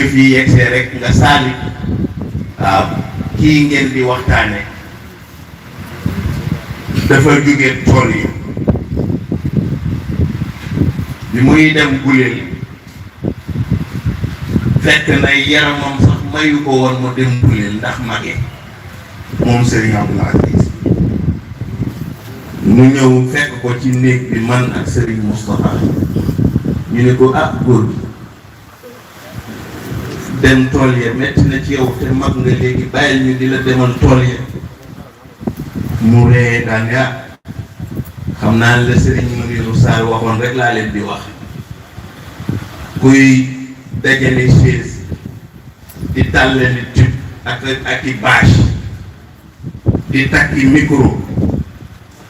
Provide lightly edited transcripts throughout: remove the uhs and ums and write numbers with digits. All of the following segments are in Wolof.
yëf yi yegsee rek nga saali waaw kii ngeen di waxtaane dafa jóge tool yi bi muy dem Guleel fekk na yaramam sax mayu ko woon mu dem Guleel ndax mage moom Serigne Abdoul Aziz mu ñëw fekk ko ci néeg bi man ak Serigne Moustapha ñu ne ko ah góor bi dem tool ya metti na ci yow te mag nga léegi bàyyil ñu di la demal tool ya mu ree daan yaa xam naa la Serigne Muniru Sarr waxoon rek laa leen di wax kuy dajale chaise di tàllali tube ak i bâche di takki micro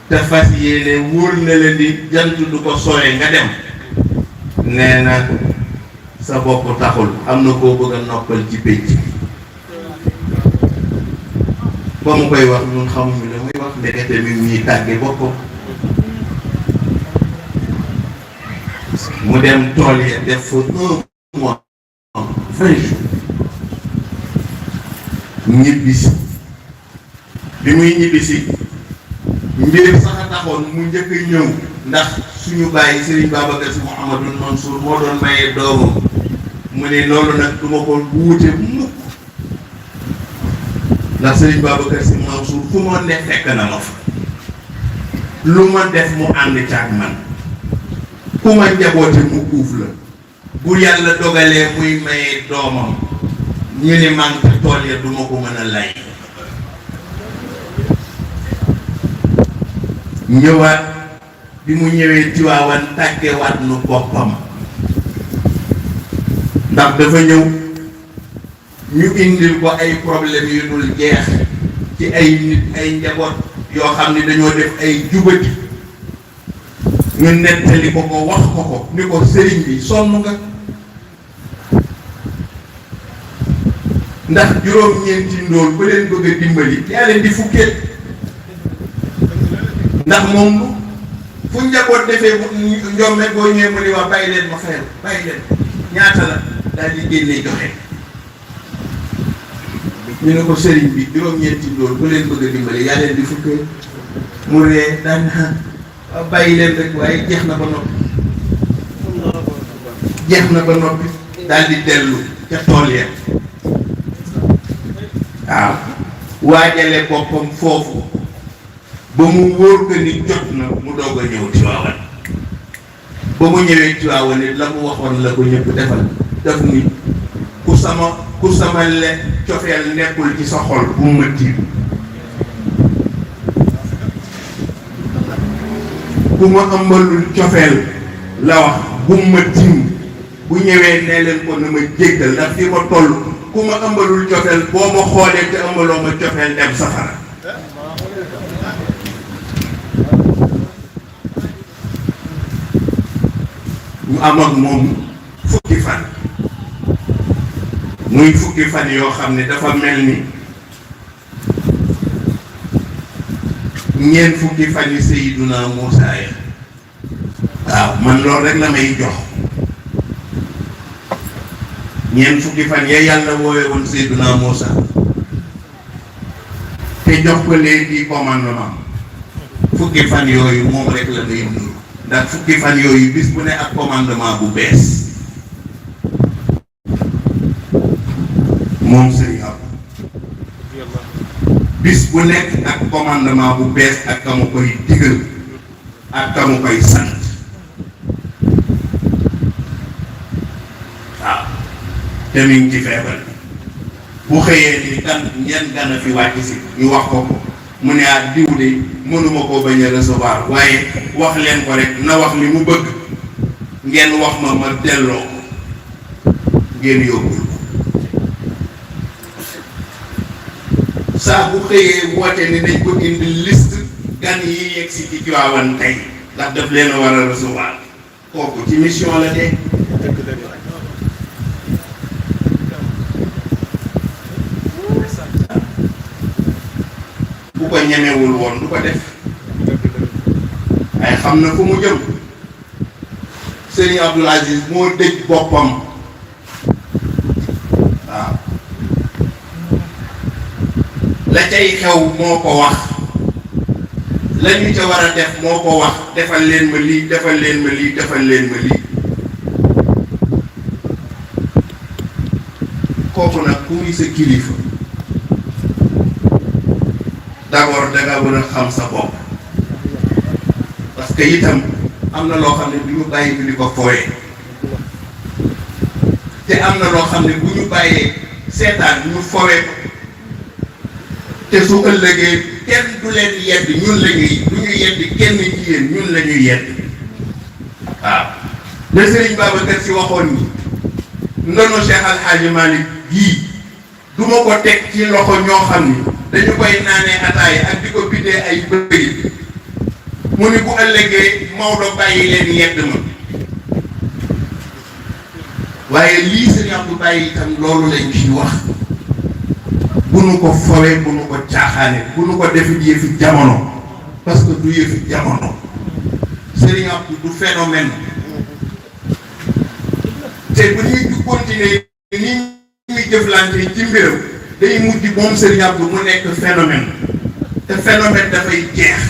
te fas yéene wóor na leen di jant du ko sooye nga dem nee na sa bopp taxul am na koo bëgg a noppal ci pénc ba mu koy wax ñun xamuñu la muy wax ndekete mi ñuy tàgge boppam mu dem tool ya def fa 1 mois 20 jours ñibbisi bi muy ñibbisi mbir sax a taxoon mu njëkk a ñëw ndax suñu bàyyi Serigne Babacar si Mouhamadou Mansour moo doon maye doomam mu ne loolu nag du ma ko wuute mukk ndax Serigne Babacar si Mansour fu ma ne fekk na ma fa lu ma def mu ànd caag man ku ma njaboote mu uuf la bu yàlla dogalee muy maye doomam ñu ne manque tool ya du ma ko mën a lay ñëwaat bi mu ñëwee Tiwaawan tàggewaat nu boppam ndax dafa ñëw ñu indil ko ay problème yu dul jeex ci ay nit ay njaboot yoo xam ne dañoo def ay jubati ñu nettali ko ko wax ko ko ni ko sëriñ bi sonn nga ndax juróom-ñeenti ndóol ba leen bëgg a dimbali yaa leen di fukkeel ndax moom fu njaboot defee njom rek boo ñëwee mu ni wax bàyyi leen ma fayal bàyyi leen ñaata la daal di génne joxe ñu ne ko sëriñ bi juróom-ñeenti ndóol ba leen bëgg a dimbali yaa leen di fukkeel mu ree daan bàyyi leen rek waaye jeex na ba noppi daal di dellu ca tool ya waaw waajale boppam foofu ba mu wóor ko ni jot na mu doog a ñëw Tiwaawan ba mu ñëwee Tiwaawan it la mu waxoon la ko ñëpp defal daf ni ku sama le cofeel nekkul ci sa xol bu ma tiim ku ma ëmbalul cofeel la wax bu ma tiim bu ñëwee nee leen ko na ma jéggal ndax fi ma toll ku ma ëmbalul cofeel boo ma xoolee te ëmbaloo ma cofeel dem safara ñu am ak moom fukki fan muy fukki fan yoo xam ne dafa mel ni ñeent fukki fan yi Seydina Muusaa ya waaw man loolu rek la may jox ñeent fukki fan ya yàlla woowe woon Seydina Muusaa te jox ko léegi commandement fukki fan yooyu moom rek la may nuru ndax fukki fan yooyu bis bu ne ak commandement bu bees moom Serigne Abdou bis bu nekk ak commandement bu bees ak ka mu koy digal ak ka mu koy sant waaw te mi ngi ci feebar bi bu xëyee ni gan ñen gana fi wàcc si ñu wax ko mu ne ah diw de mënuma koo bañ a recevoir waaye wax leen ko rek na wax li mu bëgg ngeen wax ma ma delloo ko ngeen yóbbul ko saa bu xëyee woote ni nañ ko indi liste gan yi yegg si ci Tiwaawan tey ndax daf leen a war a recevoir kooku ci mission la de bu ko ñemewul woon du ko def ay xam na fu mu jëm Serigne Abdoul Aziz moo dëj boppam la cay xew moo ko wax la ñu ca war a def moo ko wax defal leen ma lii defal leen ma lii defal leen ma lii kooku nag ku muy sa kilifa d'abord danga war a xam sa bopp parce que itam am na loo xam ne bu ñu bàyyi ñu di ko fooyee te am na loo xam ne bu ñu bàyyee seetaan ñu fowee ko te su ëllëgee kenn du leen yedd ñun la ñuy du ñu yedd kenn ci yéen ñun la ñuy yedd waaw le Serigne Babacar si waxoon ni ndono Cheikh Al Hadji Malick gii du ma ko teg ci loxo ñoo xam ni dañu koy naanee ataay ak di ko bindee ay bëri mu ni bu ëllëgee Maodo bàyyi leen yedd ma waaye lii Serigne Abdou bàyyi itam loolu lañ ci wax bu nu ko fowee bu nu ko caaxaane bu nu ko def yëfi jamono parce que du yëfi jamono Serigne Abdou du phénomène te bu ñuy continuer ni ñuy jëflante ci mbiram day mujj moom Serigne Abdou mu nekk phénomène te phénomène dafay jeex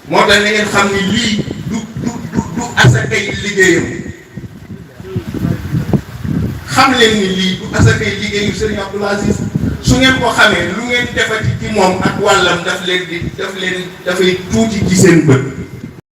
moo tax na ngeen xam ni lii du asakay liggéeyam xam leen ni lii du asakay liggéeyu Serigne Abdoul Aziz su ngeen ko xamee lu ngeen defati ci moom ak wàllam dafay tuuti ci seen bët